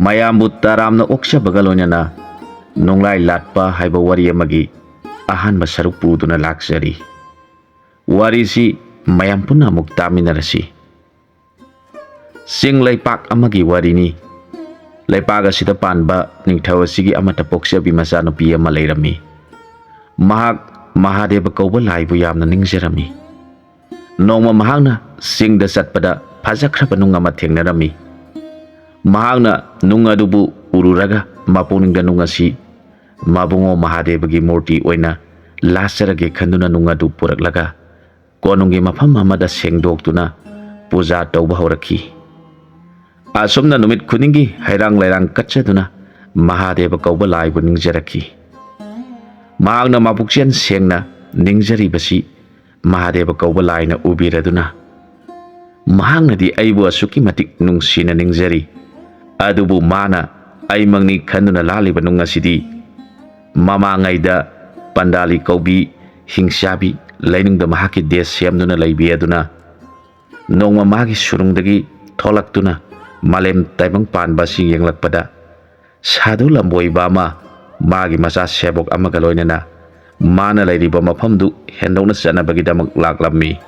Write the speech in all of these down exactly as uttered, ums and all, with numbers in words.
ꯃꯌꯥꯝꯕꯨ ꯇꯔꯥꯝꯅ ꯑꯣꯛꯆꯕꯒ ꯂꯣꯏꯅꯅ ꯅꯣꯡꯂꯥꯏ ꯂꯥꯠꯄ ꯍꯥꯏꯕ ꯋꯥꯔꯤ ꯑꯃꯒꯤ ꯑꯍꯥꯟꯕ ꯁꯔꯨꯛ ꯄꯨꯗꯨꯅ ꯂꯥꯛꯆꯔꯤ꯫ ꯋꯥꯔꯤꯁꯤ ꯃꯌꯥꯝ ꯄꯨꯟꯅ ꯑꯃꯨꯛ ꯇꯥꯃꯤꯟꯅꯔꯁꯤ꯫ ꯆꯤꯡ ꯂꯩꯄꯥꯛ ꯑꯃꯒꯤ ꯋꯥꯔꯤꯅꯤ꯫ ꯂꯩꯄꯥꯛ ꯑꯁꯤꯗ ꯄꯥꯟꯕ ꯅꯤꯡꯊꯧ ꯑꯁꯤꯒꯤ ꯑꯃꯠꯇ ꯄꯣꯛꯆꯕꯤ ꯃꯆꯥꯅꯨꯄꯤ ꯑꯃ ꯂꯩꯔꯝꯃꯤ꯫ ꯃꯍꯥꯛ ꯃꯍꯥꯗꯦꯕ ꯀꯧꯕ ꯂꯥꯏꯕꯨ ꯌꯥꯝꯅ ꯅꯤꯡꯖꯔꯝꯃꯤ꯫ ꯅꯣꯡꯃ ꯃꯍꯥꯛꯅ ꯆꯤꯡꯗ ꯆꯠꯄꯗ ꯐꯖꯈ꯭ꯔꯕ ꯅꯨꯡ ꯑꯃ ꯊꯦꯡꯅꯔꯝꯃꯤ꯫ ꯃꯍꯥꯛꯅ ꯅꯨꯡ ꯑꯗꯨꯕꯨ ꯎꯔꯨꯔꯒ ꯃꯄꯨꯛꯅꯤꯡꯗ ꯅꯨꯡ ꯑꯁꯤ ꯃꯕꯨꯡꯉꯣ ꯃꯍꯥꯗꯦꯕꯒꯤ ꯃꯨꯔꯇꯤ ꯑꯣꯏꯅ ꯂꯥꯠꯆꯔꯒꯦ ꯈꯟꯗꯨꯅ ꯅꯨꯡ ꯑꯗꯨ ꯄꯨꯔꯛꯂꯒ ꯀꯣꯅꯨꯡꯒꯤ ꯃꯐꯝ ꯑꯃꯗ ꯁꯦꯡꯗꯣꯛꯇꯨꯅ ꯄꯨꯖꯥ ꯇꯧꯕ ꯍꯧꯔꯛꯈꯤ꯫ ꯑꯁꯨꯝꯅ ꯅꯨꯃꯤꯠ ꯈꯨꯗꯤꯡꯒꯤ ꯍꯩꯔꯥꯡ ꯂꯩꯔꯥꯡ ꯀꯠꯆꯗꯨꯅ ꯃꯍꯥꯗꯦꯕ ꯀꯧꯕ ꯂꯥꯏꯕꯨ ꯅꯤꯡꯖꯔꯛꯈꯤ꯫ ꯃꯍꯥꯛꯅ ꯃꯄꯨꯛꯆꯦꯜ ꯁꯦꯡꯅ ꯅꯤꯡꯖꯔꯤꯕꯁꯤ ꯃꯍꯥꯗꯦꯕ ꯀꯧꯕ ꯂꯥꯏꯅ ꯎꯕꯤꯔꯗꯨꯅ, "ꯃꯍꯥꯛꯅꯗꯤ ꯑꯩꯕꯨ ꯑꯁꯨꯛꯀꯤ ꯃꯇꯤꯛ ꯅꯨꯡꯁꯤꯅ ꯅꯤꯡꯖꯔꯤ, ꯑꯗꯨꯕꯨ ꯃꯥꯅ ꯑꯩꯃꯛꯅꯤ ꯈꯟꯗꯨꯅ ꯂꯥꯠꯂꯤꯕ ꯅꯨꯡ ꯑꯁꯤꯗꯤ ꯃꯃꯥꯡꯉꯩꯗ ꯄꯟꯗꯥꯂꯤ ꯀꯧꯕꯤ ꯍꯤꯡꯆꯥꯕꯤ ꯂꯩꯅꯨꯡꯗ ꯃꯍꯥꯛꯀꯤ ꯗꯦꯁ ꯁꯦꯝꯗꯨꯅ ꯂꯩꯕꯤ ꯑꯗꯨꯅ ꯅꯣꯡꯃ ꯃꯥꯒꯤ ꯁꯨꯔꯨꯡꯗꯒꯤ ꯊꯣꯛꯂꯛꯇꯨꯅ ꯃꯥꯂꯦꯝ ꯇꯥꯏꯕꯪ ꯄꯥꯟꯕ ꯑꯁꯤ ꯌꯦꯡꯂꯛꯄꯗ ꯁꯥꯗꯨ ꯂꯝꯕꯣꯏꯕ ꯑꯃ ꯃꯥꯒꯤ ꯃꯆꯥ ꯁꯦꯕꯣꯛ ꯑꯃꯒ ꯂꯣꯏꯅꯅ ꯃꯥꯅ ꯂꯩꯔꯤꯕ ꯃꯐꯝꯗꯨ ꯍꯦꯟꯗꯣꯛꯅ ꯆꯠꯅꯕꯒꯤꯗꯃꯛ ꯂꯥꯛꯂꯝꯃꯤ꯫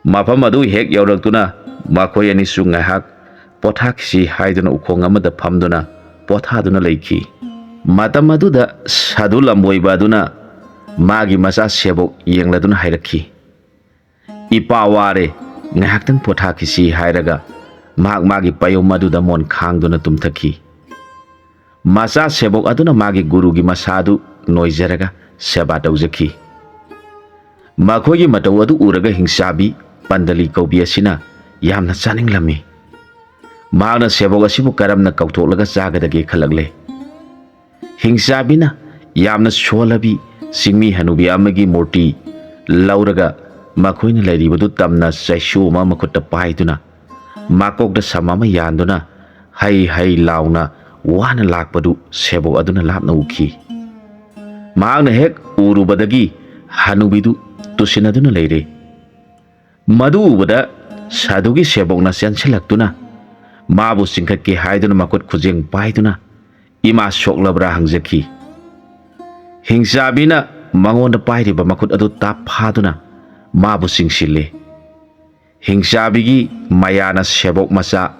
ꯃꯐꯝ ꯑꯗꯨ ꯍꯦꯛ ꯌꯧꯔꯛꯇꯨꯅ ꯃꯈꯣꯏ ꯑꯅꯤꯁꯨ ꯉꯥꯏꯍꯥꯛ ꯄꯣꯊꯥꯈꯤꯁꯤ ꯍꯥꯏꯗꯨꯅ ꯎꯈꯣꯡ ꯑꯃꯗ ꯐꯝꯗꯨꯅ ꯄꯣꯊꯥꯗꯨꯅ ꯂꯩꯈꯤ꯫ ꯃꯇꯝ ꯑꯗꯨꯗ ꯁꯥꯗꯨ ꯂꯝꯕꯣꯏꯕ ꯑꯗꯨꯅ ꯃꯥꯒꯤ ꯃꯆꯥ ꯁꯦꯕꯣꯛ ꯌꯦꯡꯂꯗꯨꯅ ꯍꯥꯏꯔꯛꯈꯤ, "ꯏꯄꯥ ꯋꯥꯔꯦ, ꯉꯥꯏꯍꯥꯛꯇꯪ ꯄꯣꯊꯥꯈꯤꯁꯤ" ꯍꯥꯏꯔꯒ ꯃꯍꯥꯛ ꯃꯥꯒꯤ ꯄꯌꯨꯝ ꯑꯗꯨꯗ ꯃꯣꯟ ꯈꯥꯡꯗꯨꯅ ꯇꯨꯝꯊꯈꯤ꯫ ꯃꯆꯥ ꯁꯦꯕꯣꯛ ꯑꯗꯨꯅ ꯃꯥꯒꯤ ꯒꯨꯔꯨꯒꯤ ꯃꯁꯥ ꯑꯗꯨ ꯅꯣꯏꯖꯔꯒ ꯁꯦꯕꯥ ꯇꯧꯖꯈꯤ꯫ ꯃꯈꯣꯏꯒꯤ ꯃꯇꯧ ꯑꯗꯨ ꯎꯔꯒ ꯍꯤꯡꯆꯥꯕꯤ ꯄꯟꯗꯂꯤ ꯀꯧꯕꯤ ꯑꯁꯤꯅ ꯌꯥꯝꯅ ꯆꯥꯅꯤꯡꯂꯝꯃꯤ꯫ ꯃꯍꯥꯛꯅ ꯁꯦꯕꯣꯛ ꯑꯁꯤꯕꯨ ꯀꯔꯝꯅ ꯀꯧꯊꯣꯛꯂꯒ ꯆꯥꯒꯗꯒꯦ ꯈꯜꯂꯛꯂꯦ꯫ ꯍꯤꯡꯆꯥꯕꯤꯅ ꯌꯥꯝꯅ ꯁꯣꯜꯂꯕꯤ ꯆꯤꯡꯃꯤ ꯍꯅꯨꯕꯤ ꯑꯃꯒꯤ ꯃꯨꯔꯇꯤ ꯂꯧꯔꯒ ꯃꯈꯣꯏꯅ ꯂꯩꯔꯤꯕꯗꯨ ꯇꯝꯅ ꯆꯩꯁꯨ ꯑꯃ ꯃꯈꯨꯠꯇ ꯄꯥꯏꯗꯨꯅ ꯃꯀꯣꯛꯇ ꯁꯝ ꯑꯃ ꯌꯥꯟꯗꯨꯅ ꯍꯩ ꯍꯩ ꯂꯥꯎꯅ ꯋꯥꯅ ꯂꯥꯛꯄꯗꯨ ꯁꯦꯕꯣꯛ ꯑꯗꯨꯅ ꯂꯥꯞꯅ ꯎꯈꯤ꯫ ꯃꯍꯥꯛꯅ ꯍꯦꯛ ꯎꯔꯨꯕꯗꯒꯤ ꯍꯅꯨꯕꯤꯗꯨ ꯇꯨꯁꯤꯟꯅꯗꯨꯅ ꯂꯩꯔꯦ꯫ ꯃꯗꯨ ꯎꯕꯗ ꯁꯥꯗꯨꯒꯤ ꯁꯦꯕꯣꯛꯅ ꯆꯦꯟꯁꯤꯜꯂꯛꯇꯨꯅ ꯃꯥꯕꯨ ꯆꯤꯡꯈꯠꯀꯦ ꯍꯥꯏꯗꯨꯅ ꯃꯈꯨꯠ ꯈꯨꯖꯦꯡ ꯄꯥꯏꯗꯨꯅ ꯏꯃꯥ ꯁꯣꯛꯂꯕ꯭ꯔꯥ ꯍꯪꯖꯈꯤ꯫ ꯍꯤꯡꯆꯥꯕꯤꯅ ꯃꯉꯣꯟꯗ ꯄꯥꯏꯔꯤꯕ ꯃꯈꯨꯠ ꯑꯗꯨ ꯇꯥꯞ ꯐꯥꯗꯨꯅ ꯃꯥꯕꯨ ꯆꯤꯡꯁꯤꯜꯂꯦ꯫ ꯍꯤꯡꯆꯥꯕꯤꯒꯤ ꯃꯌꯥꯅ ꯁꯦꯕꯣꯛ ꯃꯆꯥ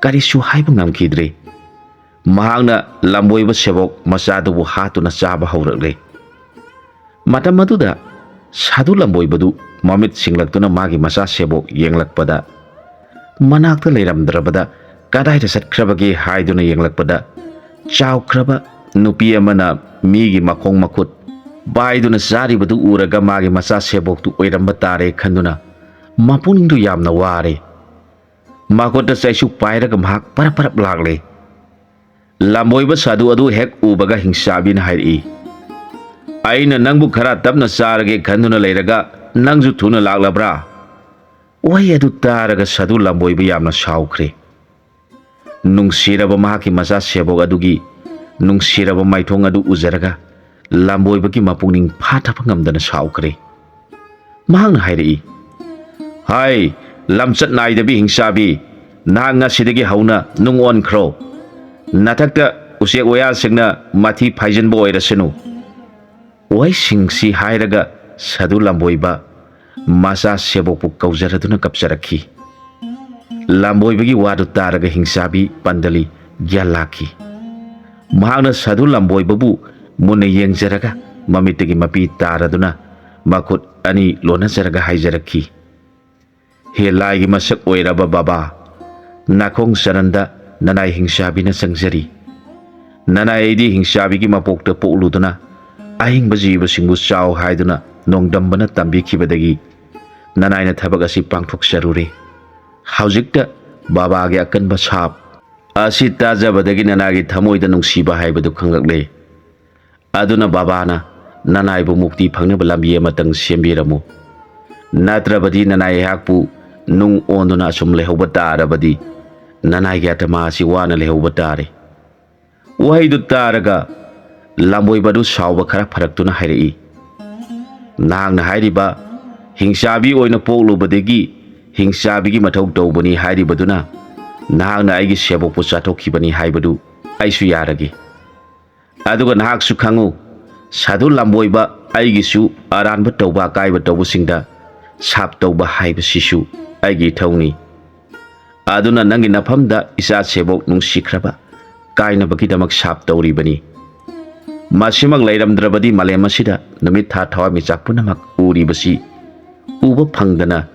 ꯀꯔꯤꯁꯨ ꯍꯥꯏꯕ ꯉꯝꯈꯤꯗ꯭ꯔꯦ꯫ ꯃꯍꯥꯛꯅ ꯂꯝꯕꯣꯏꯕ ꯁꯦꯕꯣꯛ ꯃꯆꯥꯗꯨꯕꯨ ꯍꯥꯠꯇꯨꯅ ꯆꯥꯕ ꯍꯧꯔꯛꯂꯦ꯫ ꯃꯇꯝ ꯑꯗꯨꯗ ꯁꯥꯗꯨ ꯂꯝꯕꯣꯏꯕꯗꯨ ꯃꯃꯤꯠ ꯁꯤꯡꯂꯛꯇꯨꯅ ꯃꯥꯒꯤ ꯃꯆꯥ ꯁꯦꯕꯣꯛ ꯌꯦꯡꯂꯛꯄꯗ, ꯃꯅꯥꯛꯇ ꯂꯩꯔꯝꯗ꯭ꯔꯕꯗ ꯀꯗꯥꯏꯗ ꯆꯠꯈ꯭ꯔꯕꯒꯦ ꯍꯥꯏꯗꯨꯅ ꯌꯦꯡꯂꯛꯄꯗ, ꯆꯥꯎꯈ꯭ꯔꯕ ꯅꯨꯄꯤ ꯑꯃꯅ ꯃꯤꯒꯤ ꯃꯈꯣꯡ ꯃꯈꯨꯠ ꯄꯥꯏꯗꯨꯅ ꯆꯥꯔꯤꯕꯗꯨ ꯎꯔꯒ ꯃꯥꯒꯤ ꯃꯆꯥ ꯁꯦꯕꯣꯛꯇꯨ ꯑꯣꯏꯔꯝꯕ ꯇꯥꯔꯦ ꯈꯟꯗꯨꯅ ꯃꯄꯨꯛꯅꯤꯡꯗꯨ ꯌꯥꯝꯅ ꯋꯥꯔꯦ꯫ ꯃꯈꯨꯠꯇ ꯆꯩꯁꯨ ꯄꯥꯏꯔꯒ ꯃꯍꯥꯛ ꯄꯔꯞ ꯄꯔꯞ ꯂꯥꯛꯂꯦ꯫ ꯂꯝꯕꯣꯏꯕ ꯁꯥꯗꯨ ꯑꯗꯨ ꯍꯦꯛ ꯎꯕꯒ ꯍꯤꯡꯆꯥꯕꯤꯅ ꯍꯥꯏꯔꯛꯏ, "ꯑꯩꯅ ꯅꯪꯕꯨ ꯈꯔ ꯇꯞꯅ ꯆꯥꯔꯒꯦ ꯈꯟꯗꯨꯅ ꯂꯩꯔꯒ ꯅꯪꯁꯨ ꯊꯨꯅ ꯂꯥꯛꯂꯕ꯭ꯔꯥ?" ꯋꯥꯍꯩ ꯑꯗꯨ ꯇꯥꯔꯒ ꯁꯥꯗꯨ ꯂꯝꯕꯣꯏꯕ ꯌꯥꯝꯅ ꯁꯥꯎꯈ꯭ꯔꯦ꯫ ꯅꯨꯡꯁꯤꯔꯕ ꯃꯍꯥꯛꯀꯤ ꯃꯆꯥ ꯁꯦꯕꯣꯛ ꯑꯗꯨꯒꯤ ꯅꯨꯡꯁꯤꯔꯕ ꯃꯥꯏꯊꯣꯡ ꯑꯗꯨ ꯎꯖꯔꯒ ꯂꯝꯕꯣꯏꯕꯒꯤ ꯃꯄꯨꯛꯅꯤꯡ ꯐꯥꯊꯕ ꯉꯝꯗꯅ ꯁꯥꯎꯈ꯭ꯔꯦ꯫ ꯃꯍꯥꯛꯅ ꯍꯥꯏꯔꯛꯏ, "ꯍꯥꯏ, ꯂꯝꯆꯠ ꯅꯥꯏꯗꯕꯤ ꯍꯤꯡꯆꯥꯕꯤ, ꯅꯍꯥꯛ ꯉꯁꯤꯗꯒꯤ ꯍꯧꯅ ꯅꯨꯡ ꯑꯣꯟꯈ꯭ꯔꯣ꯫ ꯅꯊꯛꯇ ꯎꯆꯦꯛ ꯋꯥꯌꯥꯁꯤꯡꯅ ꯃꯊꯤ ꯐꯥꯏꯖꯤꯟꯕ ꯑꯣꯏꯔꯁꯅꯨ"꯫ ꯋꯥꯍꯩꯁꯤꯡꯁꯤ ꯍꯥꯏꯔꯒ ꯁꯥꯗꯨ ꯂꯝꯕꯣꯏꯕ ꯃꯆꯥ ꯁꯦꯕꯣꯛꯄꯨ ꯀꯧꯖꯔꯗꯨꯅ ꯀꯞꯆꯔꯛꯈꯤ꯫ ꯂꯝꯕꯣꯏꯕꯒꯤ ꯋꯥꯗꯨ ꯇꯥꯔꯒ ꯍꯤꯡꯆꯥꯕꯤ ꯄꯟꯗꯂꯤ ꯒ꯭ꯌꯥꯟ ꯂꯥꯛꯈꯤ꯫ ꯃꯍꯥꯛꯅ ꯁꯥꯗꯨ ꯂꯝꯕꯣꯏꯕꯕꯨ ꯃꯨꯟꯅ ꯌꯦꯡꯖꯔꯒ ꯃꯃꯤꯠꯇꯒꯤ ꯃꯄꯤ ꯇꯥꯔꯗꯨꯅ ꯃꯈꯨꯠ ꯑꯅꯤ ꯂꯣꯟꯅꯖꯔꯒ ꯍꯥꯏꯖꯔꯛꯈꯤ, "ꯍꯦ ꯂꯥꯏꯒꯤ ꯃꯁꯛ ꯑꯣꯏꯔꯕ ꯕꯕꯥ, ꯅꯥꯈꯣꯡ ꯆꯔꯟꯗ ꯅꯅꯥꯏ ꯍꯤꯡꯆꯥꯕꯤꯅ ꯆꯪꯖꯔꯤ꯫ ꯅꯅꯥꯏ ꯑꯩꯗꯤ ꯍꯤꯡꯆꯥꯕꯤꯒꯤ ꯃꯄꯣꯛꯇ ꯄꯣꯛꯂꯨꯗꯨꯅ ꯑꯍꯤꯡꯕ ꯖꯤꯕꯁꯤꯡꯕꯨ ꯆꯥꯎ ꯍꯥꯏꯗꯨꯅ ꯅꯣꯡꯗꯝꯕꯅ ꯇꯝꯕꯤꯈꯤꯕꯗꯒꯤ ꯅꯅꯥꯏꯅ ꯊꯕꯛ ꯑꯁꯤ ꯄꯥꯡꯊꯣꯛꯆꯔꯨꯔꯦ꯫ ꯍꯧꯖꯤꯛꯇ ꯕꯕꯥꯒꯤ ꯑꯀꯟꯕ ꯁꯥꯞ ꯑꯁꯤ ꯇꯥꯖꯕꯗꯒꯤ ꯅꯅꯥꯏꯒꯤ ꯊꯃꯣꯏꯗ ꯅꯨꯡꯁꯤꯕ ꯍꯥꯏꯕꯗꯨ ꯈꯪꯂꯛꯂꯦ꯫ ꯑꯗꯨꯅ ꯕꯕꯥꯅ ꯅꯅꯥꯏꯕꯨ ꯃꯨꯛꯇꯤ ꯐꯪꯅꯕ ꯂꯝꯕꯤ ꯑꯃꯇꯪ ꯁꯦꯝꯕꯤꯔꯝꯃꯨ꯫ ꯅꯠꯇ꯭ꯔꯕꯗꯤ ꯅꯅꯥꯏ ꯑꯩꯍꯥꯛꯄꯨ ꯅꯨꯡ ꯑꯣꯟꯗꯨꯅ ꯑꯁꯨꯝ ꯂꯩꯍꯧꯕ ꯇꯥꯔꯕꯗꯤ ꯅꯅꯥꯏꯒꯤ ꯑꯇꯃꯥ ꯑꯁꯤ ꯋꯥꯅ ꯂꯩꯍꯧꯕ ꯇꯥꯔꯦ"꯫ ꯋꯥꯍꯩꯗꯨ ꯇꯥꯔꯒ ꯂꯝꯕꯣꯏꯕꯗꯨ ꯁꯥꯎꯕ ꯈꯔ ꯐꯔꯛꯇꯨꯅ ꯍꯥꯏꯔꯛꯏ, "ꯅꯍꯥꯛꯅ ꯍꯥꯏꯔꯤꯕ ꯍꯤꯡꯆꯥꯕꯤ ꯑꯣꯏꯅ ꯄꯣꯛꯂꯨꯕꯗꯒꯤ ꯍꯤꯡꯆꯥꯕꯤꯒꯤ ꯃꯊꯧ ꯇꯧꯕꯅꯤ ꯍꯥꯏꯔꯤꯕꯗꯨꯅ ꯅꯍꯥꯛꯅ ꯑꯩꯒꯤ ꯁꯦꯕꯣꯛꯄꯨ ꯆꯥꯊꯣꯛꯈꯤꯕꯅꯤ ꯍꯥꯏꯕꯗꯨ ꯑꯩꯁꯨ ꯌꯥꯔꯒꯦ꯫ ꯑꯗꯨꯒ ꯅꯍꯥꯛꯁꯨ ꯈꯪꯉꯨ, ꯁꯥꯗꯨ ꯂꯝꯕꯣꯏꯕ, ꯑꯩꯒꯤꯁꯨ ꯑꯔꯥꯟꯕ ꯇꯧꯕ, ꯑꯀꯥꯏꯕ ꯇꯧꯕꯁꯤꯡꯗ ꯁꯥꯞ ꯇꯧꯕ ꯍꯥꯏꯕꯁꯤꯁꯨ ꯑꯩꯒꯤ ꯏꯊꯧꯅꯤ꯫ ꯑꯗꯨꯅ ꯅꯪꯒꯤ ꯅꯐꯝꯗ ꯏꯆꯥ ꯁꯦꯕꯣꯛ ꯅꯨꯡꯁꯤꯈ꯭ꯔꯕ ꯀꯥꯏꯅꯕꯒꯤꯗꯃꯛ ꯁꯥꯞ ꯇꯧꯔꯤꯕꯅꯤ꯫ ꯃꯁꯤꯃꯛ ꯂꯩꯔꯝꯗ꯭ꯔꯕꯗꯤ ꯃꯥꯂꯦꯝ ꯑꯁꯤꯗ ꯅꯨꯃꯤꯠ, ꯊꯥ, ꯊꯋꯥꯟꯃꯤꯆꯥꯛ ꯄꯨꯝꯅꯃꯛ ꯎꯔꯤꯕꯁꯤ ꯎꯕ ꯐꯪꯗꯅ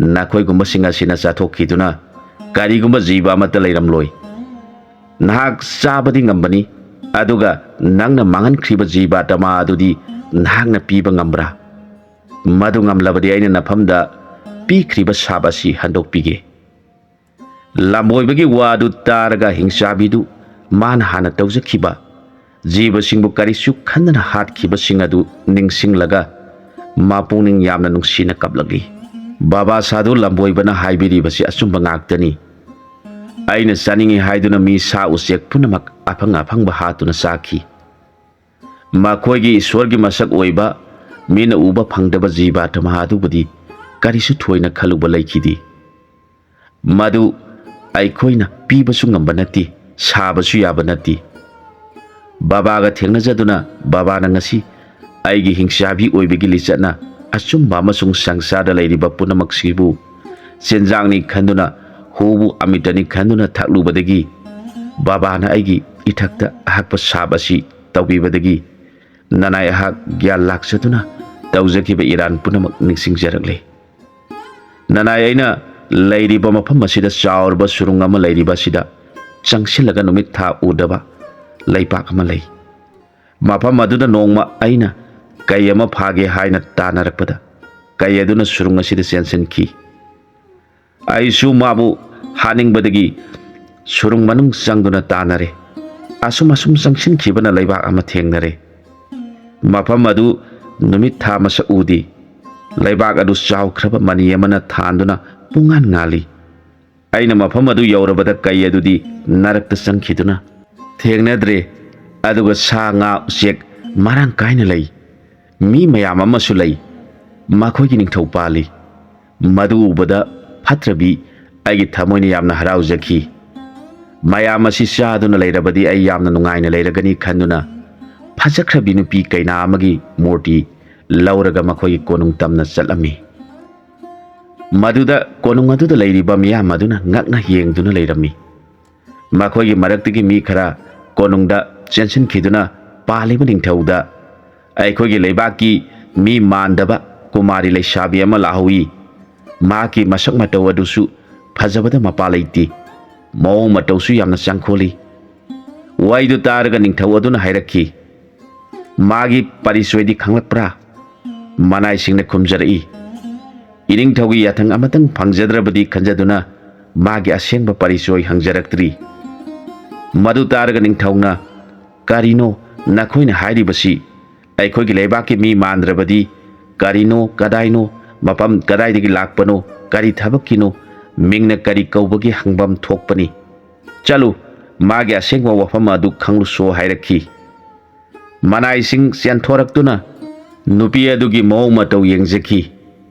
ꯅꯈꯣꯏꯒꯨꯝꯕꯁꯤꯡ ꯑꯁꯤꯅ ꯆꯥꯊꯣꯛꯈꯤꯗꯨꯅ ꯀꯔꯤꯒꯨꯝꯕ ꯖꯤꯕ ꯑꯃꯠꯇ ꯂꯩꯔꯝꯂꯣꯏ꯫ ꯅꯍꯥꯛ ꯆꯥꯕꯗꯤ ꯉꯝꯕꯅꯤ, ꯑꯗꯨꯒ ꯅꯪꯅ ꯃꯥꯡꯍꯟꯈ꯭ꯔꯤꯕ ꯖꯤꯕꯥꯇꯃꯥ ꯑꯗꯨꯗꯤ ꯅꯍꯥꯛꯅ ꯄꯤꯕ ꯉꯝꯕ꯭ꯔꯥ? ꯃꯗꯨ ꯉꯝꯂꯕꯗꯤ ꯑꯩꯅ ꯅꯐꯝꯗ ꯄꯤꯈ꯭ꯔꯤꯕ ꯁꯥꯞ ꯑꯁꯤ ꯍꯟꯗꯣꯛꯄꯤꯒꯦ꯫ ꯂꯝꯕꯣꯏꯕꯒꯤ ꯋꯥꯗꯨ ꯇꯥꯔꯒ ꯍꯤꯡꯆꯥꯕꯤꯗꯨ ꯃꯥꯅ ꯍꯥꯟꯅ ꯇꯧꯖꯈꯤꯕ ꯖꯤꯕꯁꯤꯡꯕꯨ ꯀꯔꯤꯁꯨ ꯈꯟꯗꯅ ꯍꯥꯠꯈꯤꯕꯁꯤꯡ ꯑꯗꯨ ꯅꯤꯡꯁꯤꯡꯂꯒ ꯃꯄꯨꯛꯅꯤꯡ ꯌꯥꯝꯅ ꯅꯨꯡꯁꯤꯅ ꯀꯞꯂꯛꯂꯤ꯫ ꯕꯥꯕꯥ ꯁꯥꯗꯨ ꯂꯝꯕꯣꯏꯕꯅ ꯍꯥꯏꯕꯤꯔꯤꯕꯁꯤ ꯑꯆꯨꯝꯕ ꯉꯥꯛꯇꯅꯤ꯫ ꯑꯩꯅ ꯆꯥꯅꯤꯡꯏ ꯍꯥꯏꯗꯨꯅ ꯃꯤ, ꯁꯥ ꯎꯆꯦꯛ ꯄꯨꯝꯅꯃꯛ ꯑꯐꯪ ꯑꯐꯪꯕ ꯍꯥꯠꯇꯨꯅ ꯆꯥꯈꯤ꯫ ꯃꯈꯣꯏꯒꯤ ꯏꯁꯣꯔꯒꯤ ꯃꯁꯛ ꯑꯣꯏꯕ, ꯃꯤꯅ ꯎꯕ ꯐꯪꯗꯕ ꯖꯤꯕꯥꯇꯃꯥ ꯑꯗꯨꯕꯨꯗꯤ ꯀꯔꯤꯁꯨ ꯊꯣꯏꯅ ꯈꯜꯂꯨꯕ ꯂꯩꯈꯤꯗꯦ꯫ ꯃꯗꯨ ꯑꯩꯈꯣꯏꯅ ꯄꯤꯕꯁꯨ ꯉꯝꯕ ꯅꯠꯇꯦ, ꯁꯥꯕꯁꯨ ꯌꯥꯕ ꯅꯠꯇꯦ꯫ ꯕꯥꯕꯥꯒ ꯊꯦꯡꯅꯖꯗꯨꯅ ꯕꯥꯕꯥꯅ ꯉꯁꯤ ꯑꯩꯒꯤ ꯍꯤꯡꯆꯥꯕꯤ ꯑꯣꯏꯕꯒꯤ ꯂꯤꯆꯠꯅ ꯑꯆꯨꯝꯕ ꯑꯃꯁꯨꯡ ꯁꯪꯁꯥꯔꯗ ꯂꯩꯔꯤꯕ ꯄꯨꯝꯅꯃꯛꯁꯤꯕꯨ ꯆꯤꯟꯖꯥꯛꯅꯤ ꯈꯟꯗꯨꯅ, ꯍꯨꯕꯨ ꯑꯃꯤꯇꯅꯤ ꯈꯟꯗꯨꯅ ꯊꯛꯂꯨꯕꯗꯒꯤ ꯕꯥꯕꯥꯅ ꯑꯩꯒꯤ ꯏꯊꯛꯇ ꯑꯍꯛꯄ ꯁꯥꯞ ꯑꯁꯤ ꯇꯧꯕꯤꯕꯗꯒꯤ ꯅꯅꯥꯏ ꯑꯩꯍꯥꯛ ꯒ꯭ꯌꯥꯟ ꯂꯥꯛꯆꯗꯨꯅ ꯇꯧꯖꯈꯤꯕ ꯏꯔꯥꯟ ꯄꯨꯝꯅꯃꯛ ꯅꯤꯡꯁꯤꯡꯖꯔꯛꯂꯦ꯫ ꯅꯅꯥꯏ ꯑꯩꯅ ꯂꯩꯔꯤꯕ ꯃꯐꯝ ꯑꯁꯤꯗ ꯆꯥꯎꯔꯕ ꯁꯨꯔꯨꯡ ꯑꯃ ꯂꯩꯔꯤꯕ ꯑꯁꯤꯗ ꯆꯪꯁꯤꯜꯂꯒ ꯅꯨꯃꯤꯠ ꯊꯥ ꯎꯗꯕ ꯂꯩꯕꯥꯛ ꯑꯃ ꯂꯩ꯫ ꯃꯐꯝ ꯑꯗꯨꯗ ꯅꯣꯡꯃ ꯑꯩꯅ ꯀꯩ ꯑꯃ ꯐꯥꯒꯦ ꯍꯥꯏꯅ ꯇꯥꯟꯅꯔꯛꯄꯗ ꯀꯩ ꯑꯗꯨꯅ ꯁꯨꯔꯨꯡ ꯑꯁꯤꯗ ꯆꯦꯟꯁꯤꯟꯈꯤ꯫ ꯑꯩꯁꯨ ꯃꯥꯕꯨ ꯍꯥꯠꯅꯤꯡꯕꯗꯒꯤ ꯁꯨꯔꯨꯡ ꯃꯅꯨꯡ ꯆꯪꯗꯨꯅ ꯇꯥꯟꯅꯔꯦ꯫ ꯑꯁꯨꯝ ꯑꯁꯨꯝ ꯆꯪꯁꯤꯟꯈꯤꯕꯅ ꯂꯩꯕꯥꯛ ꯑꯃ ꯊꯦꯡꯅꯔꯦ꯫ ꯃꯐꯝ ꯑꯗꯨ ꯅꯨꯃꯤꯠ ꯊꯥ ꯃꯁꯛ ꯎꯗꯦ꯫ ꯂꯩꯕꯥꯛ ꯑꯗꯨ ꯆꯥꯎꯈ꯭ꯔꯕ ꯃꯅꯤ ꯑꯃꯅ ꯊꯥꯟꯗꯨꯅ ꯄꯨꯡꯉꯥꯟ ꯉꯥꯜꯂꯤ꯫ ꯑꯩꯅ ꯃꯐꯝ ꯑꯗꯨ ꯌꯧꯔꯕꯗ ꯀꯩ ꯑꯗꯨꯗꯤ ꯅꯔꯛꯇ ꯆꯪꯈꯤꯗꯨꯅ ꯊꯦꯡꯅꯗ꯭ꯔꯦ꯫ ꯑꯗꯨꯒ ꯁꯥ ꯉꯥ ꯎꯆꯦꯛ ꯃꯔꯥꯡ ꯀꯥꯏꯅ ꯂꯩ꯫ ꯃꯤ ꯃꯌꯥꯝ ꯑꯃꯁꯨ ꯂꯩ꯫ ꯃꯈꯣꯏꯒꯤ ꯅꯤꯡꯊꯧ ꯄꯥꯜꯂꯤ꯫ ꯃꯗꯨ ꯎꯕꯗ ꯐꯠꯇ꯭ꯔꯕꯤ ꯑꯩꯒꯤ ꯊꯃꯣꯏꯅ ꯌꯥꯝꯅ ꯍꯔꯥꯎꯖꯈꯤ꯫ ꯃꯌꯥꯝ ꯑꯁꯤ ꯆꯥꯗꯨꯅ ꯂꯩꯔꯕꯗꯤ ꯑꯩ ꯌꯥꯝꯅ ꯅꯨꯡꯉꯥꯏꯅ ꯂꯩꯔꯒꯅꯤ ꯈꯟꯗꯨꯅ, ꯐꯖꯈ꯭ꯔꯕꯤ ꯅꯨꯄꯤ ꯀꯩꯅꯥ ꯑꯃꯒꯤ ꯃꯨꯔꯇꯤ ꯂꯧꯔꯒ ꯃꯈꯣꯏꯒꯤ ꯀꯣꯅꯨꯡ ꯇꯝꯅ ꯆꯠꯂꯝꯃꯤ꯫ ꯃꯗꯨꯗ ꯀꯣꯅꯨꯡ ꯑꯗꯨꯗ ꯂꯩꯔꯤꯕ ꯃꯤꯌꯥꯝ ꯑꯗꯨꯅ ꯉꯛꯅ ꯌꯦꯡꯗꯨꯅ ꯂꯩꯔꯝꯃꯤ꯫ ꯃꯈꯣꯏꯒꯤ ꯃꯔꯛꯇꯒꯤ ꯃꯤ ꯈꯔ ꯀꯣꯅꯨꯡꯗ ꯆꯦꯟꯁꯤꯟꯈꯤꯗꯨꯅ ꯄꯥꯜꯂꯤꯕ ꯅꯤꯡꯊꯧꯗ, "ꯑꯩꯈꯣꯏꯒꯤ ꯂꯩꯕꯥꯛꯀꯤ ꯃꯤ ꯃꯥꯟꯗꯕ ꯀꯨꯃꯥꯔꯤ ꯂꯩꯁꯥꯕꯤ ꯑꯃ ꯂꯥꯛꯍꯧꯏ꯫ ꯃꯍꯥꯛꯀꯤ ꯃꯁꯛ ꯃꯇꯧ ꯑꯗꯨꯁꯨ ꯐꯖꯕꯗ ꯃꯄꯥ ꯂꯩꯇꯦ꯫ ꯃꯑꯣꯡ ꯃꯇꯧꯁꯨ ꯌꯥꯝꯅ ꯆꯪꯈꯣꯜꯂꯤ꯫" ꯋꯥꯍꯩꯗꯨ ꯇꯥꯔꯒ ꯅꯤꯡꯊꯧ ꯑꯗꯨꯅ ꯍꯥꯏꯔꯛꯈꯤ, "ꯃꯥꯒꯤ ꯄꯔꯤꯆꯣꯏꯗꯤ ꯈꯪꯂꯛꯄ꯭ꯔꯥ?" ꯃꯅꯥꯏꯁꯤꯡꯅ ꯈꯨꯝꯖꯔꯛꯏ, "ꯏꯅꯤꯡꯊꯧꯒꯤ ꯌꯥꯊꯪ ꯑꯃꯇꯪ ꯐꯪꯖꯗ꯭ꯔꯕꯗꯤ ꯈꯟꯖꯗꯨꯅ ꯃꯥꯒꯤ ꯑꯁꯦꯡꯕ ꯄꯔꯤꯆꯣꯏ ꯍꯪꯖꯔꯛꯇ꯭ꯔꯤ꯫" ꯃꯗꯨ ꯇꯥꯔꯒ ꯅꯤꯡꯊꯧꯅ, "ꯀꯔꯤꯅꯣ ꯅꯈꯣꯏꯅ ꯍꯥꯏꯔꯤꯕꯁꯤ? ꯑꯩꯈꯣꯏꯒꯤ ꯂꯩꯕꯥꯛꯀꯤ ꯃꯤ ꯃꯥꯟꯗ꯭ꯔꯕꯗꯤ ꯀꯔꯤꯅꯣ, ꯀꯗꯥꯏꯅꯣ, ꯃꯐꯝ ꯀꯗꯥꯏꯗꯒꯤ ꯂꯥꯛꯄꯅꯣ, ꯀꯔꯤ ꯊꯕꯛꯀꯤꯅꯣ, ꯃꯤꯡꯅ ꯀꯔꯤ ꯀꯧꯕꯒꯦ ꯍꯪꯐꯝ ꯊꯣꯛꯄꯅꯤ꯫ ꯆꯠꯂꯨ, ꯃꯥꯒꯤ ꯑꯁꯦꯡꯕ ꯋꯥꯐꯝ ꯑꯗꯨ ꯈꯪꯂꯨꯁꯣ" ꯍꯥꯏꯔꯛꯈꯤ꯫ ꯃꯅꯥꯏꯁꯤꯡ ꯆꯦꯟꯊꯣꯔꯛꯇꯨꯅ ꯅꯨꯄꯤ ꯑꯗꯨꯒꯤ ꯃꯑꯣꯡ ꯃꯇꯧ ꯌꯦꯡꯖꯈꯤ꯫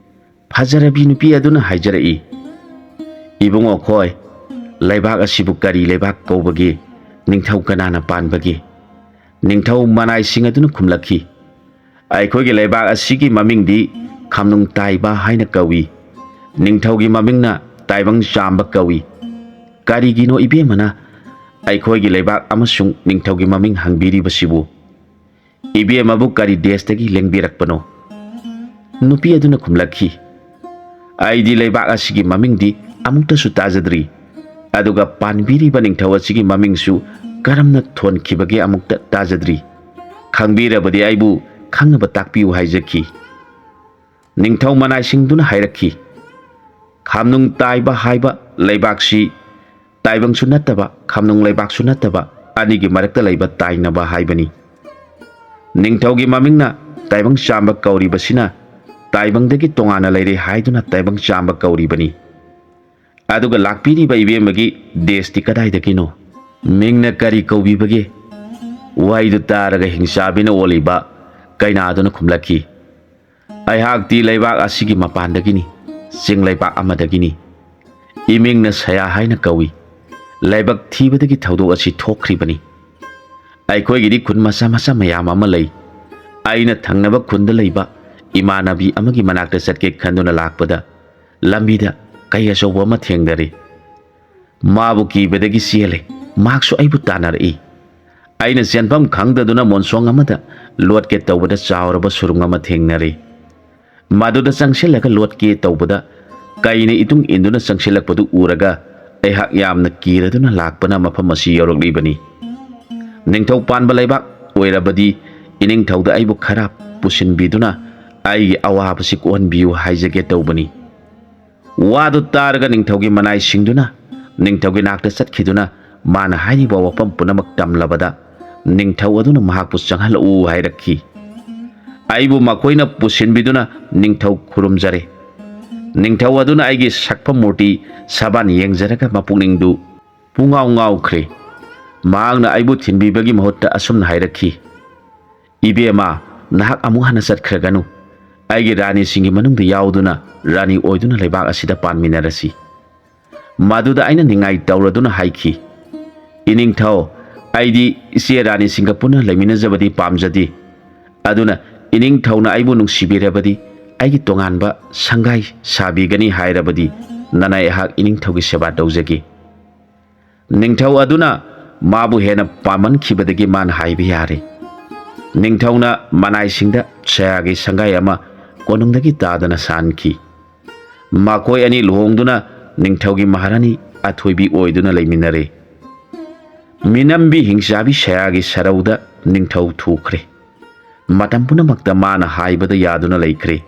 ꯐꯖꯔꯕꯤ ꯅꯨꯄꯤ ꯑꯗꯨꯅ ꯍꯥꯏꯖꯔꯛꯏ, "ꯏꯕꯨꯡꯉꯣ ꯈꯣꯏ, ꯂꯩꯕꯥꯛ ꯑꯁꯤꯕꯨ ꯀꯔꯤ ꯂꯩꯕꯥꯛ ꯀꯧꯕꯒꯦ? ꯅꯤꯡꯊꯧ ꯀꯅꯥꯅ ꯄꯥꯟꯕꯒꯦ?" ꯅꯤꯡꯊꯧ ꯃꯅꯥꯏꯁꯤꯡ ꯑꯗꯨꯅ ꯈꯨꯝꯂꯛꯈꯤ, "ꯑꯩꯈꯣꯏꯒꯤ ꯂꯩꯕꯥꯛ ꯑꯁꯤꯒꯤ ꯃꯃꯤꯡꯗꯤ ꯈꯥꯝꯅꯨꯡ ꯇꯥꯏꯕ ꯍꯥꯏꯅ ꯀꯧꯏ꯫ ꯅꯤꯡꯊꯧꯒꯤ ꯃꯃꯤꯡꯅ ꯇꯥꯏꯕꯪ ꯆꯥꯝꯕ ꯀꯧꯏ꯫ ꯀꯔꯤꯒꯤꯅꯣ ꯏꯕꯦꯝꯃꯅ ꯑꯩꯈꯣꯏꯒꯤ ꯂꯩꯕꯥꯛ ꯑꯃꯁꯨꯡ ꯅꯤꯡꯊꯧꯒꯤ ꯃꯃꯤꯡ ꯍꯪꯕꯤꯔꯤꯕꯁꯤꯕꯨ? ꯏꯕꯦꯝꯃꯕꯨ ꯀꯔꯤ ꯗꯦꯁꯇꯒꯤ ꯂꯦꯡꯕꯤꯔꯛꯄꯅꯣ?" ꯅꯨꯄꯤ ꯑꯗꯨꯅ ꯈꯨꯝꯂꯛꯈꯤ, "ꯑꯩꯗꯤ ꯂꯩꯕꯥꯛ ꯑꯁꯤꯒꯤ ꯃꯃꯤꯡꯗꯤ ꯑꯃꯨꯛꯇꯁꯨ ꯇꯥꯖꯗ꯭ꯔꯤ, ꯑꯗꯨꯒ ꯄꯥꯟꯕꯤꯔꯤꯕ ꯅꯤꯡꯊꯧ ꯑꯁꯤꯒꯤ ꯃꯃꯤꯡꯁꯨ ꯀꯔꯝꯅ ꯊꯣꯟꯈꯤꯕꯒꯦ ꯑꯃꯨꯛꯇ ꯇꯥꯖꯗ꯭ꯔꯤ꯫ ꯈꯪꯕꯤꯔꯕꯗꯤ ꯑꯩꯕꯨ ꯈꯪꯅꯕ ꯇꯥꯛꯄꯤꯌꯨ" ꯍꯥꯏꯖꯈꯤ꯫ ꯅꯤꯡꯊꯧ ꯃꯅꯥꯏꯁꯤꯡꯗꯨꯅ ꯍꯥꯏꯔꯛꯈꯤ, "ꯈꯥꯝꯅꯨꯡ ꯇꯥꯏꯕ ꯍꯥꯏꯕ ꯂꯩꯕꯥꯛꯁꯤ ꯇꯥꯏꯕꯪꯁꯨ ꯅꯠꯇꯕ, ꯈꯥꯝꯅꯨꯡ ꯂꯩꯕꯥꯛꯁꯨ ꯅꯠꯇꯕ, ꯑꯅꯤꯒꯤ ꯃꯔꯛꯇ ꯂꯩꯕ ꯇꯥꯏꯅꯕ ꯍꯥꯏꯕꯅꯤ꯫ ꯅꯤꯡꯊꯧꯒꯤ ꯃꯃꯤꯡꯅ ꯇꯥꯏꯕꯪ ꯆꯥꯝꯕ ꯀꯧꯔꯤꯕꯁꯤꯅ ꯇꯥꯏꯕꯪꯗꯒꯤ ꯇꯣꯉꯥꯟꯅ ꯂꯩꯔꯦ ꯍꯥꯏꯗꯨꯅ ꯇꯥꯏꯕꯪ ꯆꯥꯝꯕ ꯀꯧꯔꯤꯕꯅꯤ꯫ ꯑꯗꯨꯒ ꯂꯥꯛꯄꯤꯔꯤꯕ ꯏꯕꯦꯝꯃꯒꯤ ꯗꯦꯁꯇꯤ ꯀꯗꯥꯏꯗꯒꯤꯅꯣ? ꯃꯤꯡꯅ ꯀꯔꯤ ꯀꯧꯕꯤꯕꯒꯦ?" ꯋꯥꯍꯩꯗꯨ ꯇꯥꯔꯒ ꯍꯤꯡꯆꯥꯕꯤꯅ ꯑꯣꯜꯂꯤꯕ ꯀꯩꯅꯥꯗꯨꯅ ꯈꯨꯝꯂꯛꯈꯤ, "ꯑꯩꯍꯥꯛꯇꯤ ꯂꯩꯕꯥꯛ ꯑꯁꯤꯒꯤ ꯃꯄꯥꯟꯗꯒꯤꯅꯤ, ꯆꯤꯡ ꯂꯩꯕꯥꯛ ꯑꯃꯗꯒꯤꯅꯤ꯫ ꯏꯃꯤꯡꯅ ꯁꯌꯥ ꯍꯥꯏꯅ ꯀꯧꯏ꯫ ꯂꯥꯏꯕꯛ ꯊꯤꯕꯗꯒꯤ ꯊꯧꯗꯣꯛ ꯑꯁꯤ ꯊꯣꯛꯈ꯭ꯔꯤꯕꯅꯤ꯫ ꯑꯩꯈꯣꯏꯒꯤꯗꯤ ꯈꯨꯟ ꯃꯆꯥ ꯃꯆꯥ ꯃꯌꯥꯝ ꯑꯃ ꯂꯩ꯫ ꯑꯩꯅ ꯊꯪꯅꯕ ꯈꯨꯟꯗ ꯂꯩꯕ ꯏꯃꯥꯟꯅꯕꯤ ꯑꯃꯒꯤ ꯃꯅꯥꯛꯇ ꯆꯠꯀꯦ ꯈꯟꯗꯨꯅ ꯂꯥꯛꯄꯗ, ꯂꯝꯕꯤꯗ ꯀꯩ ꯑꯆꯧꯕ ꯑꯃ ꯊꯦꯡꯅꯔꯦ꯫ ꯃꯥꯕꯨ ꯀꯤꯕꯗꯒꯤ ꯆꯦꯜꯂꯦ꯫ ꯃꯍꯥꯛꯁꯨ ꯑꯩꯕꯨ ꯇꯥꯟꯅꯔꯛꯏ꯫ ꯑꯩꯅ ꯆꯦꯟꯐꯝ ꯈꯪꯗꯗꯨꯅ ꯃꯣꯟꯁꯣꯡ ꯑꯃꯗ ꯂꯣꯠꯀꯦ ꯇꯧꯕꯗ ꯆꯥꯎꯔꯕ ꯁꯨꯔꯨꯡ ꯑꯃ ꯊꯦꯡꯅꯔꯦ꯫ ꯃꯗꯨꯗ ꯆꯪꯁꯤꯜꯂꯒ ꯂꯣꯠꯀꯦ ꯇꯧꯕꯗ, ꯀꯩꯅ ꯏꯇꯨꯡ ꯏꯟꯗꯨꯅ ꯆꯪꯁꯤꯜꯂꯛꯄꯗꯨ ꯎꯔꯒ ꯑꯩꯍꯥꯛ ꯌꯥꯝꯅ ꯀꯤꯔꯗꯨꯅ ꯂꯥꯛꯄꯅ ꯃꯐꯝ ꯑꯁꯤ ꯌꯧꯔꯛꯂꯤꯕꯅꯤ꯫ ꯅꯤꯡꯊꯧ ꯄꯥꯟꯕ ꯂꯩꯕꯥꯛ ꯑꯣꯏꯔꯕꯗꯤ ꯏꯅꯤꯡꯊꯧꯗ ꯑꯩꯕꯨ ꯈꯔ ꯄꯨꯁꯤꯟꯕꯤꯗꯨꯅ ꯑꯩꯒꯤ ꯑꯋꯥꯕꯁꯤ ꯀꯣꯛꯍꯟꯕꯤꯌꯨ ꯍꯥꯏꯖꯒꯦ ꯇꯧꯕꯅꯤ꯫ ꯋꯥꯗꯨ ꯇꯥꯔꯒ ꯅꯤꯡꯊꯧꯒꯤ ꯃꯅꯥꯏꯁꯤꯡꯗꯨꯅ ꯅꯤꯡꯊꯧꯒꯤ ꯅꯥꯛꯇ ꯆꯠꯈꯤꯗꯨꯅ ꯃꯥꯅ ꯍꯥꯏꯔꯤꯕ ꯋꯥꯐꯝ ꯄꯨꯝꯅꯃꯛ ꯇꯝꯂꯕꯗ, ꯅꯤꯡꯊꯧ ꯑꯗꯨꯅ ꯃꯍꯥꯛꯄꯨ ꯆꯪꯍꯜꯂꯛꯎ ꯍꯥꯏꯔꯛꯈꯤ꯫ ꯑꯩꯕꯨ ꯃꯈꯣꯏꯅ ꯄꯨꯁꯤꯟꯕꯤꯗꯨꯅ ꯅꯤꯡꯊꯧ ꯈꯨꯔꯨꯝꯖꯔꯦ꯫ ꯅꯤꯡꯊꯧ ꯑꯗꯨꯅ ꯑꯩꯒꯤ ꯁꯛꯐꯝ ꯃꯨꯔꯇꯤ ꯁꯕꯥꯟ ꯌꯦꯡꯖꯔꯒ ꯃꯄꯨꯛꯅꯤꯡꯗꯨ ꯄꯨꯡꯉꯥꯎ ꯉꯥꯎꯈ꯭ꯔꯦ꯫ ꯃꯍꯥꯛꯅ ꯑꯩꯕꯨ ꯊꯤꯟꯕꯤꯕꯒꯤ ꯃꯍꯨꯠꯇ ꯑꯁꯨꯝꯅ ꯍꯥꯏꯔꯛꯈꯤ, "ꯏꯕꯦꯝꯃ, ꯅꯍꯥꯛ ꯑꯃꯨꯛ ꯍꯟꯅ ꯆꯠꯈ꯭ꯔꯒꯅꯨ꯫ ꯑꯩꯒꯤ ꯔꯥꯅꯤꯁꯤꯡꯒꯤ ꯃꯅꯨꯡꯗ ꯌꯥꯎꯗꯨꯅ ꯔꯥꯅꯤ ꯑꯣꯏꯗꯨꯅ ꯂꯩꯕꯥꯛ ꯑꯁꯤꯗ ꯄꯥꯟꯃꯤꯟꯅꯔꯁꯤ꯫" ꯃꯗꯨꯗ ꯑꯩꯅ ꯅꯤꯡꯉꯥꯏ ꯇꯧꯔꯗꯨꯅ ꯍꯥꯏꯈꯤ, "ꯏꯅꯤꯡꯊꯧ, ꯑꯩꯗꯤ ꯏꯆꯦ ꯔꯥꯅꯤꯁꯤꯡꯒ ꯄꯨꯟꯅ ꯂꯩꯃꯤꯟꯅꯖꯕꯗꯤ ꯄꯥꯝꯖꯗꯦ꯫ ꯑꯗꯨꯅ ꯏꯅꯤꯡꯊꯧꯅ ꯑꯩꯕꯨ ꯅꯨꯡꯁꯤꯕꯤꯔꯕꯗꯤ, ꯑꯩꯒꯤ ꯇꯣꯉꯥꯟꯕ ꯁꯪꯒꯥꯏ ꯁꯥꯕꯤꯒꯅꯤ ꯍꯥꯏꯔꯕꯗꯤ, ꯅꯅꯥꯏ ꯑꯩꯍꯥꯛ ꯏꯅꯤꯡꯊꯧꯒꯤ ꯁꯦꯕꯥ ꯇꯧꯖꯒꯦ꯫" ꯅꯤꯡꯊꯧ ꯑꯗꯨꯅ ꯃꯥꯕꯨ ꯍꯦꯟꯅ ꯄꯥꯝꯃꯟꯈꯤꯕꯗꯒꯤ ꯃꯥꯅ ꯍꯥꯏꯕ ꯌꯥꯔꯦ꯫ ꯅꯤꯡꯊꯧꯅ ꯃꯅꯥꯏꯁꯤꯡꯗ ꯁꯌꯥꯒꯤ ꯁꯪꯒꯥꯏ ꯑꯃ ꯀꯣꯅꯨꯡꯗꯒꯤ ꯇꯥꯗꯅ ꯁꯥꯍꯟꯈꯤ꯫ ꯃꯈꯣꯏ ꯑꯅꯤ ꯂꯨꯍꯣꯡꯗꯨꯅ ꯅꯤꯡꯊꯧꯒꯤ ꯃꯍꯥꯔꯥꯅꯤ ꯑꯊꯣꯏꯕꯤ ꯑꯣꯏꯗꯨꯅ ꯂꯩꯃꯤꯟꯅꯔꯦ꯫ ꯃꯤꯅꯝꯕꯤ ꯍꯤꯡꯆꯥꯕꯤ ꯁꯌꯥꯒꯤ ꯁꯔꯧꯗ ꯅꯤꯡꯊꯧ ꯊꯨꯈ꯭ꯔꯦ꯫ ꯃꯇꯝ ꯄꯨꯝꯅꯃꯛꯇ ꯃꯥꯅ ꯍꯥꯏꯕꯗ ꯌꯥꯗꯨꯅ ꯂꯩꯈ꯭ꯔꯦ꯫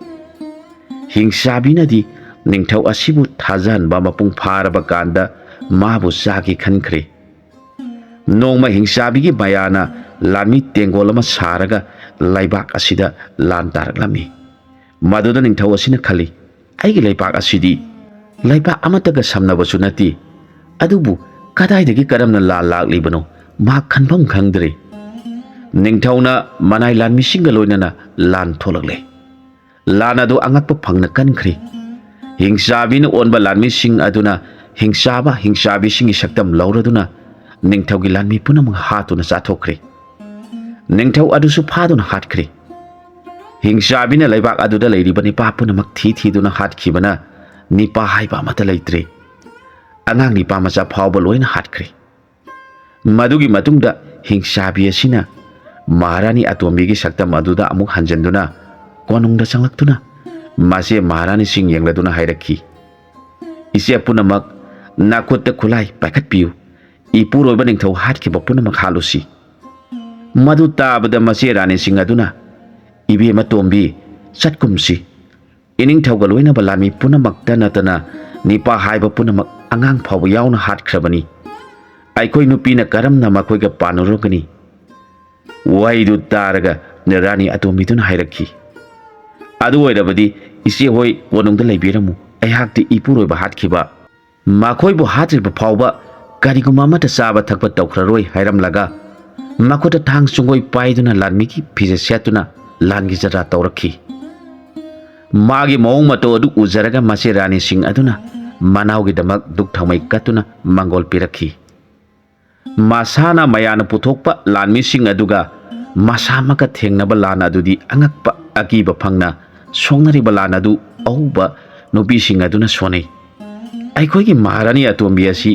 ꯍꯤꯡꯆꯥꯕꯤꯅꯗꯤ ꯅꯤꯡꯊꯧ ꯑꯁꯤꯕꯨ ꯊꯥꯖꯍꯟꯕ ꯃꯄꯨꯡ ꯐꯥꯔꯕ ꯀꯥꯟꯗ ꯃꯥꯕꯨ ꯆꯥꯒꯦ ꯈꯟꯈ꯭ꯔꯦ꯫ ꯅꯣꯡꯃ ꯍꯤꯡꯆꯥꯕꯤꯒꯤ ꯃꯌꯥꯅ ꯂꯥꯟꯃꯤ ꯇꯦꯡꯒꯣꯜ ꯑꯃ ꯁꯥꯔꯒ ꯂꯩꯕꯥꯛ ꯑꯁꯤꯗ ꯂꯥꯟ ꯇꯥꯔꯛꯂꯝꯃꯤ꯫ ꯃꯗꯨꯗ ꯅꯤꯡꯊꯧ ꯑꯁꯤꯅ ꯈꯜꯂꯤ, "ꯑꯩꯒꯤ ꯂꯩꯕꯥꯛ ꯑꯁꯤꯗꯤ ꯂꯩꯕꯥꯛ ꯑꯃꯠꯇꯒ ꯁꯝꯅꯕꯁꯨ ꯅꯠꯇꯦ, ꯑꯗꯨꯕꯨ ꯀꯗꯥꯏꯗꯒꯤ ꯀꯔꯝꯅ ꯂꯥꯟ ꯂꯥꯛꯂꯤꯕꯅꯣ?" ꯃꯍꯥꯛ ꯈꯟꯐꯝ ꯈꯪꯗ꯭ꯔꯦ꯫ ꯅꯤꯡꯊꯧꯅ ꯃꯅꯥꯏ ꯂꯥꯟꯃꯤꯁꯤꯡꯒ ꯂꯣꯏꯅꯅ ꯂꯥꯟ ꯊꯣꯛꯂꯛꯂꯦ꯫ ꯂꯥꯟ ꯑꯗꯨ ꯑꯉꯛꯄ ꯐꯪꯅ ꯀꯟꯈ꯭ꯔꯦ꯫ ꯍꯤꯡꯆꯥꯕꯤꯅ ꯑꯣꯟꯕ ꯂꯥꯟꯃꯤꯁꯤꯡ ꯑꯗꯨꯅ ꯍꯤꯡꯆꯥꯕ ꯍꯤꯡꯆꯥꯕꯤꯁꯤꯡꯒꯤ ꯁꯛꯇꯝ ꯂꯧꯔꯗꯨꯅ ꯅꯤꯡꯊꯧꯒꯤ ꯂꯥꯟꯃꯤ ꯄꯨꯝꯅꯃꯛ ꯍꯥꯠꯇꯨꯅ ꯆꯥꯊꯣꯛꯈ꯭ꯔꯦ꯫ ꯅꯤꯡꯊꯧ ꯑꯗꯨꯁꯨ ꯐꯥꯗꯨꯅ ꯍꯥꯠꯈ꯭ꯔꯦ꯫ ꯍꯤꯡꯆꯥꯕꯤꯅ ꯂꯩꯕꯥꯛ ꯑꯗꯨꯗ ꯂꯩꯔꯤꯕ ꯅꯤꯄꯥ ꯄꯨꯝꯅꯃꯛ ꯊꯤ ꯊꯤꯗꯨꯅ ꯍꯥꯠꯈꯤꯕꯅ ꯅꯤꯄꯥ ꯍꯥꯏꯕ ꯑꯃꯠꯇ ꯂꯩꯇ꯭ꯔꯦ꯫ ꯑꯉꯥꯡ ꯅꯤꯄꯥ ꯃꯆꯥ ꯐꯥꯎꯕ ꯂꯣꯏꯅ ꯍꯥꯠꯈ꯭ꯔꯦ꯫ ꯃꯗꯨꯒꯤ ꯃꯇꯨꯡꯗ ꯍꯤꯡꯆꯥꯕꯤ ꯑꯁꯤꯅ ꯃꯍꯥꯔꯥꯅꯤ ꯑꯇꯣꯝꯕꯤꯒꯤ ꯁꯛꯇꯝ ꯑꯗꯨꯗ ꯑꯃꯨꯛ ꯍꯟꯖꯤꯟꯗꯨꯅ ꯀꯣꯅꯨꯡꯗ ꯆꯪꯂꯛꯇꯨꯅ ꯃꯆꯦ ꯃꯍꯥꯔꯥꯅꯤꯁꯤꯡ ꯌꯦꯡꯂꯗꯨꯅ ꯍꯥꯏꯔꯛꯈꯤ, "ꯏꯆꯦ ꯄꯨꯝꯅꯃꯛ, ꯅꯥꯈꯨꯠꯇ ꯈꯨꯠꯂꯥꯏ ꯄꯥꯏꯈꯠꯄꯤꯌꯨ꯫ ꯏꯄꯨꯔꯣꯏꯕ ꯅꯤꯡꯊꯧ ꯍꯥꯠꯈꯤꯕ ꯄꯨꯝꯅꯃꯛ ꯍꯥꯠꯂꯨꯁꯤ꯫" ꯃꯗꯨ ꯇꯥꯕꯗ ꯃꯆꯦ ꯔꯥꯅꯤꯁꯤꯡ ꯑꯗꯨꯅ, "ꯏꯕꯦꯝꯃ ꯇꯣꯝꯕꯤ, ꯆꯠꯀꯨꯝꯁꯤ꯫ ꯏꯅꯤꯡꯊꯧꯒ ꯂꯣꯏꯅꯕ ꯂꯥꯟꯃꯤ ꯄꯨꯝꯅꯃꯛꯇ ꯅꯠꯇꯅ ꯅꯤꯄꯥ ꯍꯥꯏꯕ ꯄꯨꯝꯅꯃꯛ, ꯑꯉꯥꯡ ꯐꯥꯎꯕ ꯌꯥꯎꯅ ꯍꯥꯠꯈ꯭ꯔꯕꯅꯤ꯫ ꯑꯩꯈꯣꯏ ꯅꯨꯄꯤꯅ ꯀꯔꯝꯅ ꯃꯈꯣꯏꯒ ꯄꯥꯟꯅꯔꯨꯒꯅꯤ?" ꯋꯥꯍꯩꯗꯨ ꯇꯥꯔꯒ ꯔꯥꯅꯤ ꯑꯇꯣꯝꯕꯤꯗꯨꯅ ꯍꯥꯏꯔꯛꯈꯤ, "ꯑꯗꯨ ꯑꯣꯏꯔꯕꯗꯤ ꯏꯆꯦ ꯍꯣꯏ ꯀꯣꯅꯨꯡꯗ ꯂꯩꯕꯤꯔꯝꯃꯨ꯫ ꯑꯩꯍꯥꯛꯇꯤ ꯏꯄꯨꯔꯣꯏꯕ ꯍꯥꯠꯈꯤꯕ, ꯃꯈꯣꯏꯕꯨ ꯍꯥꯠꯇ꯭ꯔꯤꯕ ꯐꯥꯎꯕ ꯀꯔꯤꯒꯨꯝꯕ ꯑꯃꯠꯇ ꯆꯥꯕ ꯊꯛꯄ ꯇꯧꯈ꯭ꯔꯔꯣꯏ" ꯍꯥꯏꯔꯝꯂꯒ ꯃꯈꯨꯠꯇ ꯊꯥꯡ ꯆꯨꯡꯒꯣꯏ ꯄꯥꯏꯗꯨꯅ ꯂꯥꯟꯃꯤꯒꯤ ꯐꯤꯖꯦꯠ ꯁꯦꯠꯇꯨꯅ ꯂꯥꯟꯒꯤ ꯖꯇ꯭ꯔꯥ ꯇꯧꯔꯛꯈꯤ꯫ ꯃꯥꯒꯤ ꯃꯑꯣꯡ ꯃꯇꯧ ꯑꯗꯨ ꯎꯖꯔꯒ ꯃꯆꯦ ꯔꯥꯅꯤꯁꯤꯡ ꯑꯗꯨꯅ ꯃꯅꯥꯎꯒꯤꯗꯃꯛ ꯗꯨꯛ ꯊꯥꯎꯃꯩ ꯀꯠꯇꯨꯅ ꯃꯪꯒꯣꯜ ꯄꯤꯔꯛꯈꯤ꯫ ꯃꯁꯥꯅ ꯃꯌꯥꯝꯅ ꯄꯨꯊꯣꯛꯄ ꯂꯥꯟꯃꯤꯁꯤꯡ ꯑꯗꯨꯒ ꯃꯁꯥꯃꯛꯀ ꯊꯦꯡꯅꯕ ꯂꯥꯟ ꯑꯗꯨꯗꯤ ꯑꯉꯛꯄ ꯑꯀꯤꯕ ꯐꯪꯅ ꯁꯣꯛꯅꯔꯤꯕ ꯂꯥꯟ ꯑꯗꯨ ꯑꯎꯕ ꯅꯨꯄꯤꯁꯤꯡ ꯑꯗꯨꯅ ꯁꯣꯟꯅꯩ꯫ ꯑꯩꯈꯣꯏꯒꯤ ꯃꯍꯥꯔꯥꯅꯤ ꯑꯇꯣꯝꯕꯤ ꯑꯁꯤ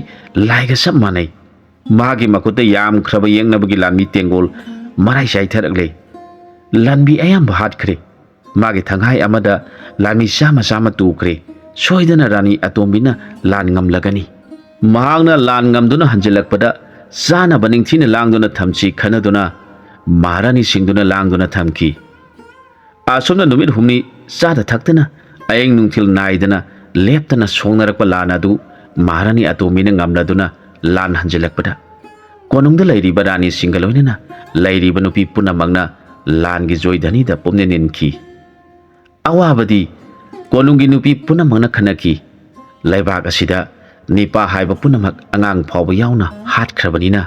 ꯂꯥꯏꯒ ꯆꯞ ꯃꯥꯟꯅꯩ꯫ ꯃꯥꯒꯤ ꯃꯈꯨꯠꯇ ꯌꯥꯝꯈ꯭ꯔꯕ ꯌꯦꯛꯅꯕꯒꯤ ꯂꯥꯟꯃꯤ ꯇꯦꯡꯒꯣꯜ ꯃꯔꯥꯏ ꯆꯥꯏꯊꯔꯛꯂꯦ꯫ ꯂꯥꯟꯃꯤ ꯑꯌꯥꯝꯕ ꯍꯥꯠꯈ꯭ꯔꯦ꯫ ꯃꯥꯒꯤ ꯊꯪꯍꯥꯏ ꯑꯃꯗ ꯂꯥꯟꯃꯤ ꯆꯥꯝꯃ ꯆꯥꯝꯃ ꯇꯨꯈ꯭ꯔꯦ꯫ ꯁꯣꯏꯗꯅ ꯔꯥꯅꯤ ꯑꯇꯣꯝꯕꯤꯅ ꯂꯥꯟ ꯉꯝꯂꯒꯅꯤ꯫ ꯃꯍꯥꯛꯅ ꯂꯥꯟ ꯉꯝꯗꯨꯅ ꯍꯟꯖꯤꯜꯂꯛꯄꯗ ꯆꯥꯅꯕ ꯅꯤꯡꯊꯤꯅ ꯂꯥꯡꯗꯨꯅ ꯊꯝꯁꯤ ꯈꯟꯅꯗꯨꯅ ꯃꯍꯥꯔꯥꯅꯤꯁꯤꯡꯗꯨꯅ ꯂꯥꯡꯗꯨꯅ ꯊꯝꯈꯤ꯫ ꯑꯁꯨꯝꯅ ꯅꯨꯃꯤꯠ ꯍꯨꯝꯅꯤ ꯆꯥꯗ ꯊꯛꯇꯅ ꯑꯌꯤꯡ ꯅꯨꯡꯊꯤꯜ ꯅꯥꯏꯗꯅ ꯂꯦꯞꯇꯅ ꯁꯣꯛꯅꯔꯛꯄ ꯂꯥꯟ ꯑꯗꯨ ꯃꯍꯥꯔꯥꯅꯤ ꯑꯇꯣꯝꯕꯤꯅ ꯉꯝꯂꯗꯨꯅ ꯂꯥꯟ ꯍꯟꯖꯤꯜꯂꯛꯄꯗ ꯀꯣꯅꯨꯡꯗ ꯂꯩꯔꯤꯕ ꯔꯥꯅꯤꯁꯤꯡꯒ ꯂꯣꯏꯅꯅ ꯂꯩꯔꯤꯕ ꯅꯨꯄꯤ ꯄꯨꯝꯅꯃꯛꯅ ꯂꯥꯟꯒꯤ ꯖꯣꯏꯙꯅꯤꯗ ꯄꯨꯝꯅꯤꯟ ꯅꯤꯟꯈꯤ꯫ ꯑꯋꯥꯕꯗꯤ ꯀꯣꯅꯨꯡꯒꯤ ꯅꯨꯄꯤ ꯄꯨꯝꯅꯃꯛꯅ ꯈꯟꯅꯈꯤ꯫ ꯂꯩꯕꯥꯛ ꯑꯁꯤꯗ ꯅꯤꯄꯥ ꯍꯥꯏꯕ ꯄꯨꯝꯅꯃꯛ ꯑꯉꯥꯡ ꯐꯥꯎꯕ ꯌꯥꯎꯅ ꯍꯥꯠꯈ꯭ꯔꯕꯅꯤꯅ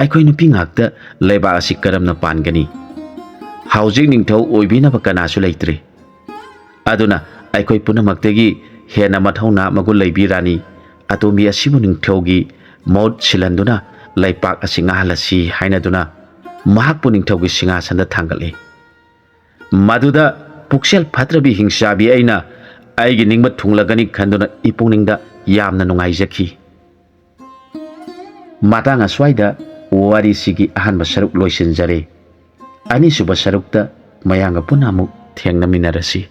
ꯑꯩꯈꯣꯏ ꯅꯨꯄꯤ ꯉꯥꯛꯇ ꯂꯩꯕꯥꯛ ꯑꯁꯤ ꯀꯔꯝꯅ ꯄꯥꯟꯒꯅꯤ? ꯍꯧꯖꯤꯛ ꯅꯤꯡꯊꯧ ꯑꯣꯏꯕꯤꯅꯕ ꯀꯅꯥꯁꯨ ꯂꯩꯇ꯭ꯔꯦ꯫ ꯑꯗꯨꯅ ꯑꯩꯈꯣꯏ ꯄꯨꯝꯅꯃꯛꯇꯒꯤ ꯍꯦꯟꯅ ꯃꯊꯧꯅꯥ ꯃꯒꯨꯟ ꯂꯩꯕꯤ ꯔꯥꯅꯤ ꯑꯇꯣꯝꯕꯤ ꯑꯁꯤꯕꯨ ꯅꯤꯡꯊꯧꯒꯤ ꯃꯍꯨꯠ ꯁꯤꯜꯍꯟꯗꯨꯅ ꯂꯩꯄꯥꯛ ꯑꯁꯤ ꯉꯥꯛꯍꯜꯂꯁꯤ ꯍꯥꯏꯅꯗꯨꯅ ꯃꯍꯥꯛꯄꯨ ꯅꯤꯡꯊꯧꯒꯤ ꯁꯤꯡꯍꯥꯁꯟꯗ ꯊꯥꯡꯒꯠꯂꯤ꯫ ꯃꯗꯨꯗ ꯄꯨꯛꯆꯦꯜ ꯐꯠꯇ꯭ꯔꯕꯤ ꯍꯤꯡꯆꯥꯕꯤ ꯑꯩꯅ ꯑꯩꯒꯤ ꯅꯤꯡꯕ ꯊꯨꯡꯂꯒꯅꯤ ꯈꯟꯗꯨꯅ ꯏꯄꯨꯛꯅꯤꯡꯗ ꯌꯥꯝꯅ ꯅꯨꯡꯉꯥꯏꯖꯈꯤ꯫ ꯃꯇꯥꯡ ꯑꯁ꯭ꯋꯥꯏꯗ ꯋꯥꯔꯤꯁꯤꯒꯤ ꯑꯍꯥꯟꯕ ꯁꯔꯨꯛ ꯂꯣꯏꯁꯤꯟꯖꯔꯦ꯫ ꯑꯅꯤꯁꯨꯕ ꯁꯔꯨꯛꯇ ꯃꯌꯥꯝꯒ ꯄꯨꯟꯅ ꯑꯃꯨꯛ ꯊꯦꯡꯅꯃꯤꯟꯅꯔꯁꯤ꯫